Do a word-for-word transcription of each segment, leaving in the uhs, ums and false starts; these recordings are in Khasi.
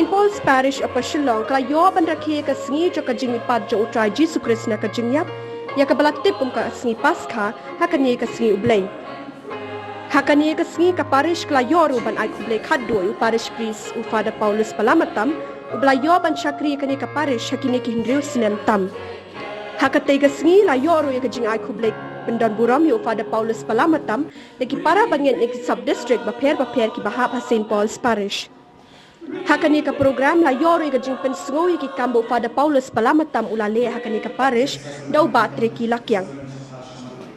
Saint Paul's Parish Upper Shillong ka la ïoh ban rakhe ïa ka sngi jong ka jingmihpat jong U Trai Jisu Khrist na ka jingïap, ïa kaba la tip kum ka sngi Paskha, ha kane ka sngi U Blei. Ha kane ka sngi ka parish ka la ïoh ruh ban ai khublei khatduh ïa u parish priest u Father Paulus Palamatan, uba la ïoh ban shakri ïa kane ka parish ha kine ki hynriew snem tam. Ha katei ka sngi la ïoh ruh ïa ka jingai khublei pyndon burom ïa u Father Paulus Palamatan, ïa ki para bangeit na ki sub district bapher bapher kiba hap ha Saint Paul's Parish. Ha kane ka program la ïoh ruh ïa ka jingpynsngew ïa ki kam ba u Father Paulus Palamatan u la leh ha kane ka parish da u Bah Treki Lakiang.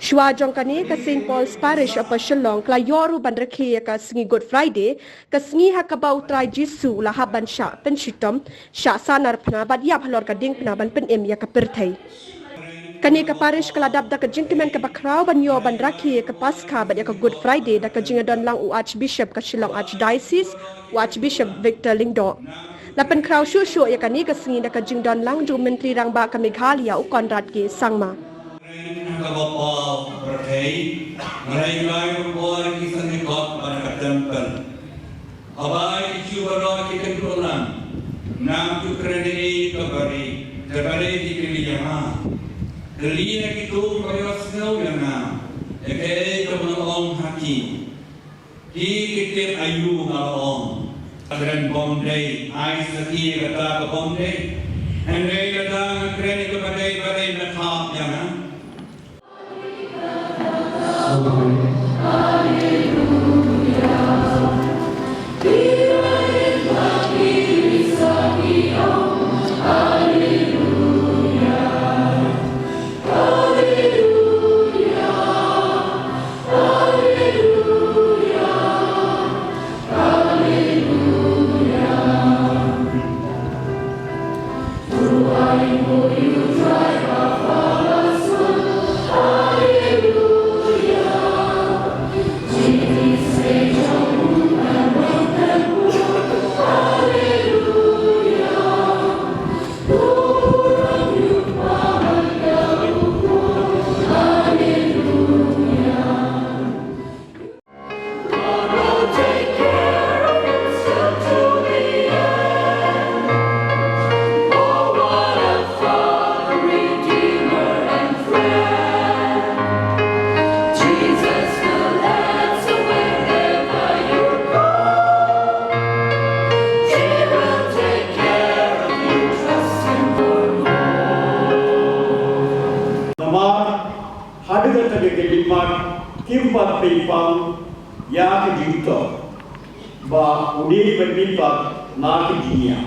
Shuwa jong kane, ka Saint Paul's Parish Upper Shillong ka la ïoh ruh ban rakhe ïa ka sngi Good Friday, ka sngi ha kaba U Trai Jisu u la hap ban shah pynshitom, shah sahnarphna bad ïap halor ka diengphna ban pynim ïa ka pyrthei. Kane ka parish ka la dap da ka jingkmen kaba khraw ban ïoh ban rakhe ïa ka Paskha bad ïa ka Good Friday da ka jingdon lang u Archbishop ka Shillong Archdiocese, u Archbishop Victor Lyngdoh. La pynkhraw shuh shuh ïa kane ka sngi da ka jingdon lang jong u Myntri Rangbah ka Meghalaya u Conrad K Sangma. Kaba pal pyrthei, Malai Blai u bor ki san nikot ban ka tempel. Haba ki Jiw baroh ki kynduh lang, nang tu kren ei kaba ri, te ba ri ki kren ïa nga. Te lei ïa kitu ba ïohsngew ïa nga, ïa kaei kaba nga ong ha ki. Ki ki tip aïu nga la ong. Kren bym dei, ai sakhi ïa kata ka bym dei. Hynrei lada nga kren ïa kaba dei ba dei, me thap ïa nga. Namar hadien kata ka khyllipmat kim pat pynpaw ïa ka jingthoh ba u dei ban pynpaw na ka jingïap.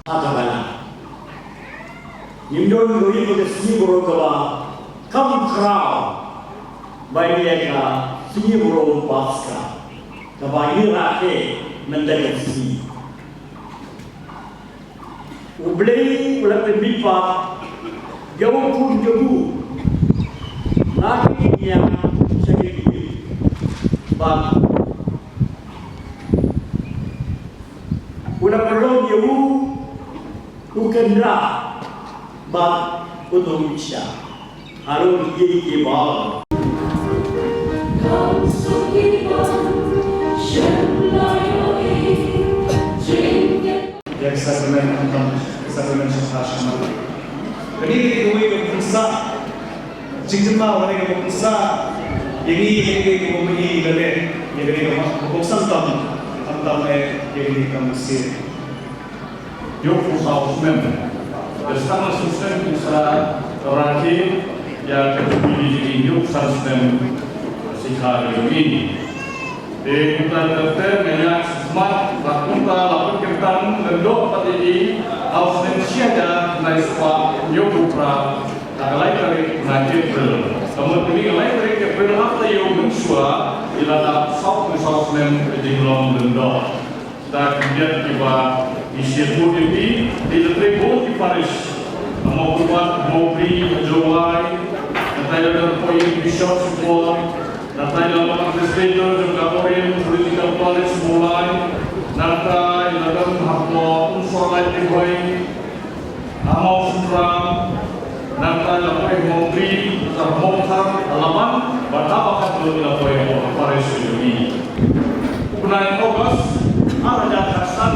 Ha kaba la ngim don ruh ïa ka sngi baroh kaba kham khraw ban ïa ka sngi baroh Paskha kaba ïa rakhe mynta ka sngi. U Blei u la pynmihpat ïa u khun jong u na ka jingïap sha ka jingim. Bad u la pynlong ïa u u kynrad bad u nongmihshah. Harum ïa ki ba. Ïa ka sakramen khamtam, ka sakramen shaphang shamar. Kane ka dei kawei ka pynsah jingtymmen, kane ka pynsah ïa ngi, ïa ngi kaba mynta ïa kane, ïa kane ka kongsan tam, khamtam eh ïa kane ka mynsiem. Hynñiewphew saw snem. Te sa snem shisha ka rakhe ïa ka jubilee jong ngi, hynñiewphew san snem shikhar jong ngi. Te kumta te nga ïa shismat ba kumta la pynkyrtan lyngdoh pat ïa ngi ha u snem shi hajar khyndai spah hynñiewphew phra ha ka lai tarik bnai April. Ka mut kane ka lai tarik April hapta ïa u mynshuwa ïa la dap sawphew saw snem ka jinglong lyngdoh. Da ki biang kiba ngi shim bud ïa ki, ki la trei bud ki parish. Ka Mawkyrwat, Mawbri, Jowai, nangta ïa la dang poi bishop Sibor, nangta ïa la dang administrator jong ka Orient Theological College Mawlai, nangta ïa la dang hapoh Umsohlai Ri Bhoi, ha Mawsynram, nangta la poi Mawbri, nangta Mawthar, Laban, bad haba khatduh la poi ha parish jong ngi. U bnai August, ar hajar khatsan,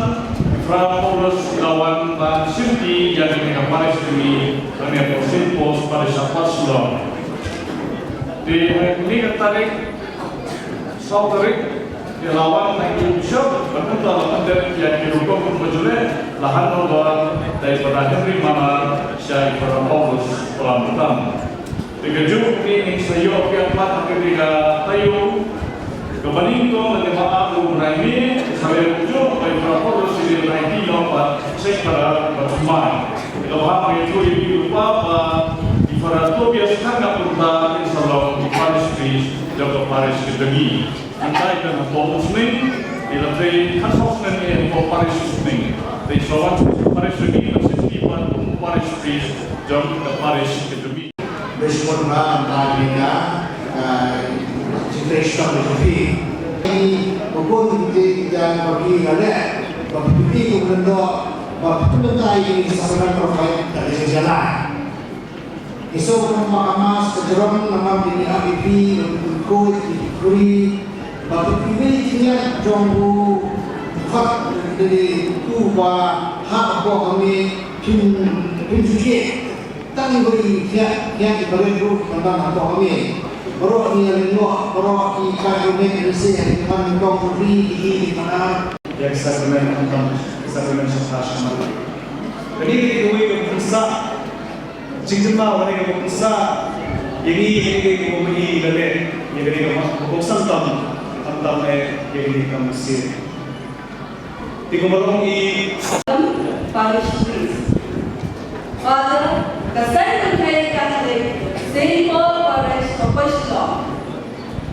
Phra Paulus i la wan ban shimti ïa kane ka parish jong ngi, kane ka Saint Paul's Parish ha Shillong. Te ha kane ka tarik saw tarik, i la wan na i bishop, bad mynta la pyndep ïa ki rukom kumba ju leh, la hand over da i Phra Henry Manar sha i Phra Paulus Palamutang. Te kajuh kane ngin sa ïoh biang pat ha kane ka taïew kaba nyngkong lane ba ar u bnai May, sa leh kajuh ba i Phra Paulus i dei ban aiti noh pat sha i Phra bathymmai. Te kaba hap ban ïathuh ïa phi lypa ba i Phra Tobias Kharngap Rynta in sa long i parish priest jong ka parish ka jong ngi. Nangta i don hapoh u sning, i la trei khatsaw snem hapoh parish u sning. Te i sa wan sha parish jong ngi ban shimti pat kum u parish priest jong ka parish ka jong ngi. Bishop Rynta, mynta ïa ka, ah, jingtrei shitom jong phi. Ngi bun ki jingïaid ba ki la leh, ba phi kum lyngdoh, ba phi pynbynta ïa ki sakrament baroh kawei da ka jingïaleh. Ngi sngewbha ba ka Mass ka jrong namar ba ngi ap ïa phi, ba phi pynkhuid ïa ki khuri, ba phi pynbeit ïa ki jingïaid jong u khot, dei u ba hap hapoh ka miej, phin, phin ju thied. Tang ba i thiah, thiah i barit ruh ban don hapoh ka miej. Baroh ngi ïa lyngngoh, baroh ki paid riewngeit Khristan, ki ban nyngkong u ri, ki i, ki panar. Ïa ka sakramen khamtam, ka sakramen shaphrang shakhmat. Kane ka dei kawei ka bunsah jingjynjar, kane ka bunsah ïa ngi, ïa ngi ka bunsah ïa ngi, ïa kane ka bunsah khamtam, khamtam eh ïa kane ka mynsiem. Te kumba long i Parish Priest. Father, ka seng kynthei Katholik Saint Paul Parish, Upper Shillong,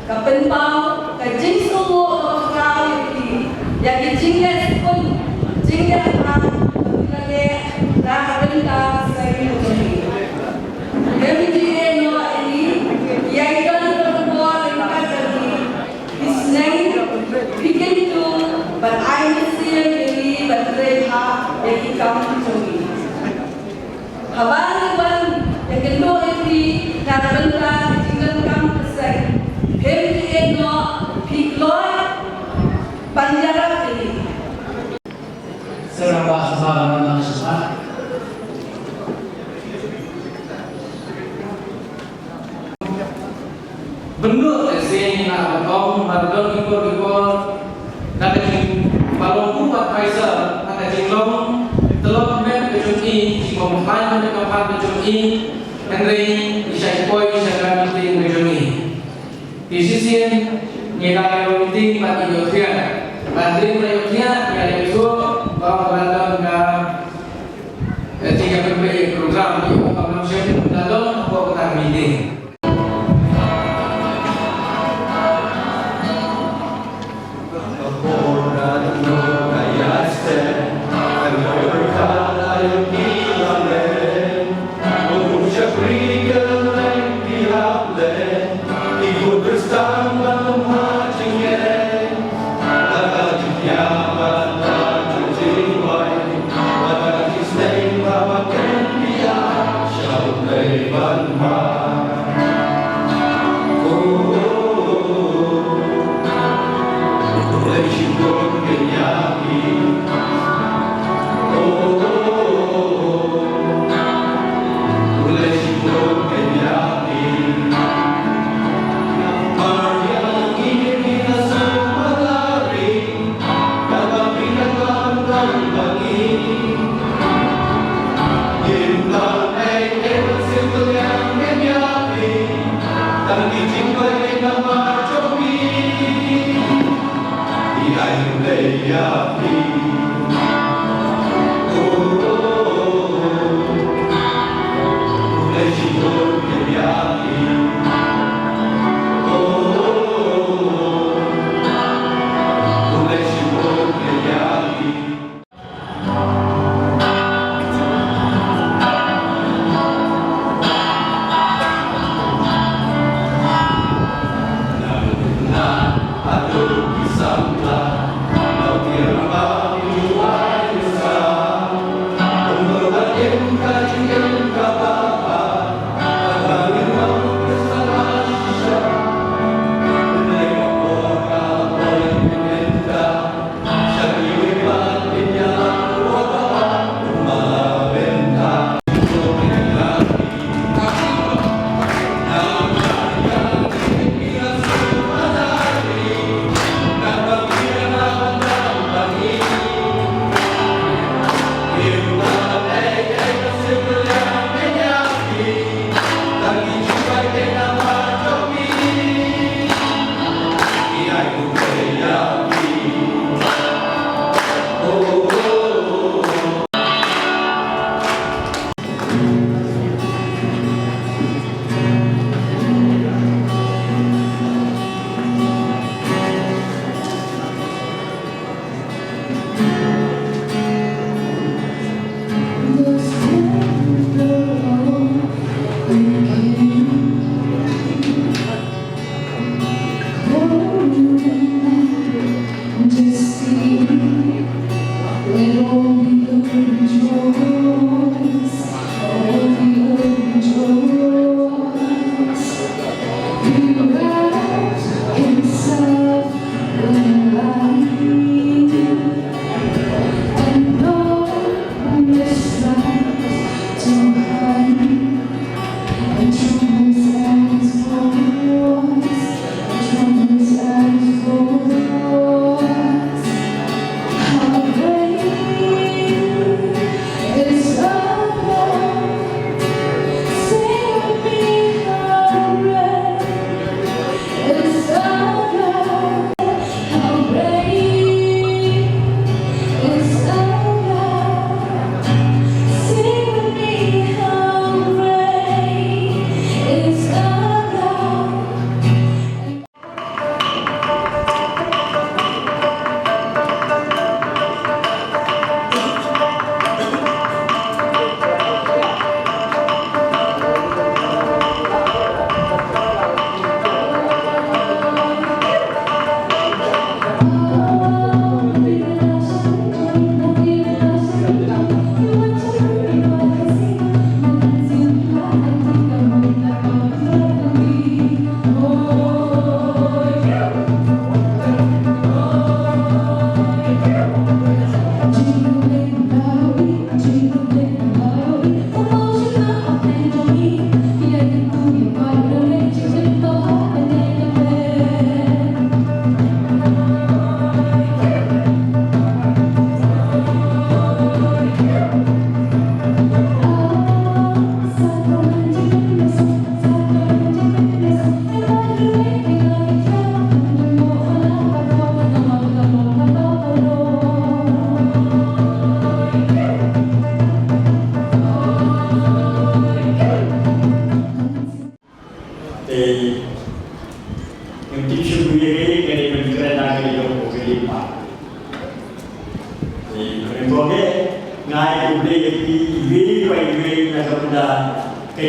ka pynpaw ka jingsngewnguh kaba khraw ïa phi ïa ki jingleh sngewbha, jingleh bha ba phi la leh na ka bynta ka seng ka jong ngi. Ngim ju ïehnoh ïa ngi, ïa i don ka bor ryngkat bad ngi. Phi sneng, phi kyntu bad ai mynsiem ïa ngi ban trei bha ïa ki kam jong ngi. Haba ngi wan ïakynduh ïa phi na ka bynta ka jingdonkam ka seng, phim ju ïehnoh, phi kloi ban ïarap ïa ngi. Sngewbha sngewbha ban nang sngewbha. Bynta ka sien na ka bynta ba don ki por ki por na ka jingpalong u advisor na ka jinglong tlot met ka jong i, jingbym khlaiñ met ka jong i, hynrei i shait poi sha ka meeting ka jong i. Te shisien ngi dang ïa meeting bad i ïohthiah. Bad hynrei ba ïohthiah ngi ïa leit shuh ba la don ka, eh, jingïapynbeit ïa program, ïa ka program shem ka don hapoh ka meeting.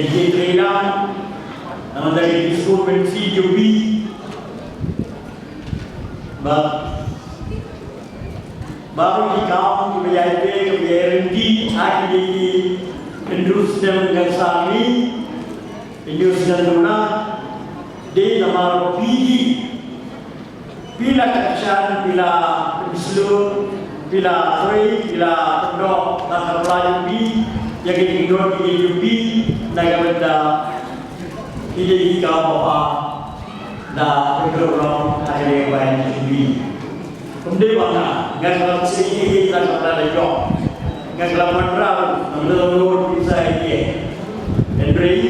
Ki trei lang na ka bynta ka jingshakri jong phi. Bad baroh ki kam kiba ïai plie, kiba ïai ryntih ha kine ki hynriew snem ngan sa mih, hynriew snem duna, dei namar ba phi hi. Phi la kyrshan, phi la pynshlur, phi la trei, phi la pyndonkam na ka bynta jong phi ïa ka jingdon ka jong phi na ka bynta ki dei ki kam ba phi la pyndonkam ha ka jingdon ka jong phi. Ym dei ba nga, nga khlem sngewthuh ïa ka bynta jong phi. Nga khlem wanrah, nga khlem wanrah phi sa ïa ki. Hynrei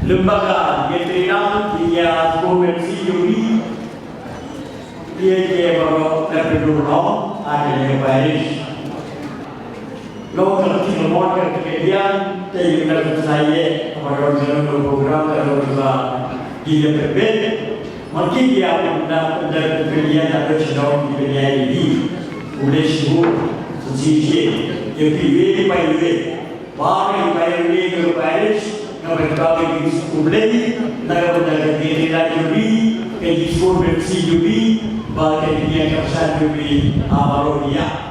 lem bad ka, ngi trei lang, ngi ïa sngewthuh jong phi. Ïa ki baroh la pynduh noh ha kane ka parish. Nga ong ka kti ka mon ka kti ka diang, te ïa la pynshai ïa, ka baroh jong ka program ka baroh jong ka. Ki ïa pynbeit. Ma ki ïa pynbeit, pynbeit pynbeit ïa ka baroh jong ki pynïaid ïa ki. Khublei shibun, sa shisien, ïa phi wei pa wei. Baroh ki parish, ki parish, nga pynbeit ïa ki khublei na ka bynta ka jingtrei lang jong phi, ka jingsngewbha jong phi, bad ka jingïakyrshan jong phi ha baroh ïa.